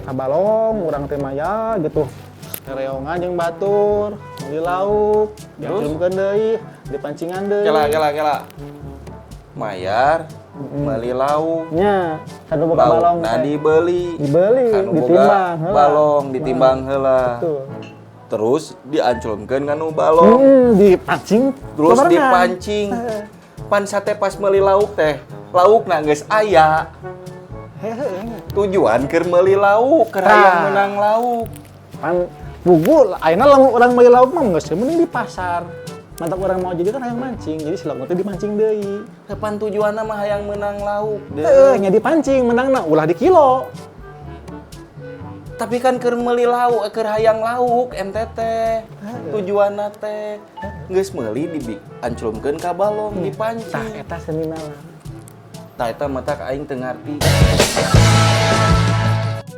Ka balong urang teh maya gitu. Rereongan jeung batur, meuli lauk, diancurkeun deui, dipancingan deui. Kela, kela, kela. Mayar, meuli lauk. Nya, kanu boga balong Nah, teh. Dibeli. Dibeli, Kanu boga ditimbang heula. Balong ditimbang heula. Betul. Terus dianclungkeun kanu balong. Dipancing Terus bebarengan. Dipancing. Pan sate pas meuli lauk teh, laukna geus aya. Hehe. Tujuan keur meuli lauk, keur Tah. hayang menang lauk. Pan bugu ayeuna lamun urang meuli lauk mah geus mending di pasar. Mantap, urang mau jadi kan hayang mancing, jadi si lauk teh dipancing deui. Kapan tujuanna mah hayang menang lauk deh. Heeh, nya dipancing menangna ulah di kilo. Tapi kan keur meuli lauk, keur hayang lauk MTT. Tujuanna teh geus meuli dianclungkeun ka balong, Tah, dipancing. Eta senina lah. Tah, eta matak aing teu ngarti.